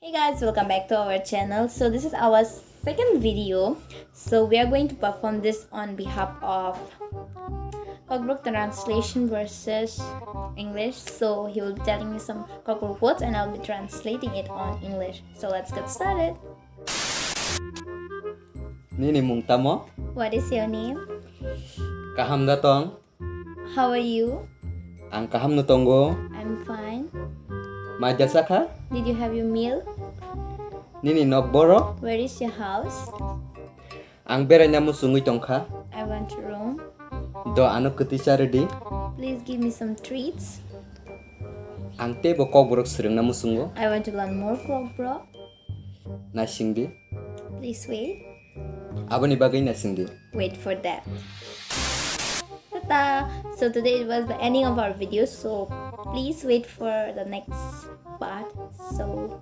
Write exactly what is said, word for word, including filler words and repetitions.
Hey guys, welcome back to our channel. So this is our second video. So we are going to perform this on behalf of Kokborok translation versus English. So he will be telling me some Kokborok words and I'll be translating it on English. So let's get started. Nini mung tamo? What is your name? Kaham da tong? How are you? Ang kaham no tongo. I'm fine. Mai da sakha? Did you have your meal? Nini nok boro? Where is your house? Ang beraina musungwi tongkha. I want to roam. Do ano kwtwi charwdi. Please give me some treats. Ang teibo Kokborok swrwngna musungo. I want to learn more Kokborok. Naisingdi. Please wait. Aboni bagwi naisingdi. Wait for that. Ta-ta! So today it was the ending of our video. So please wait for the next part. So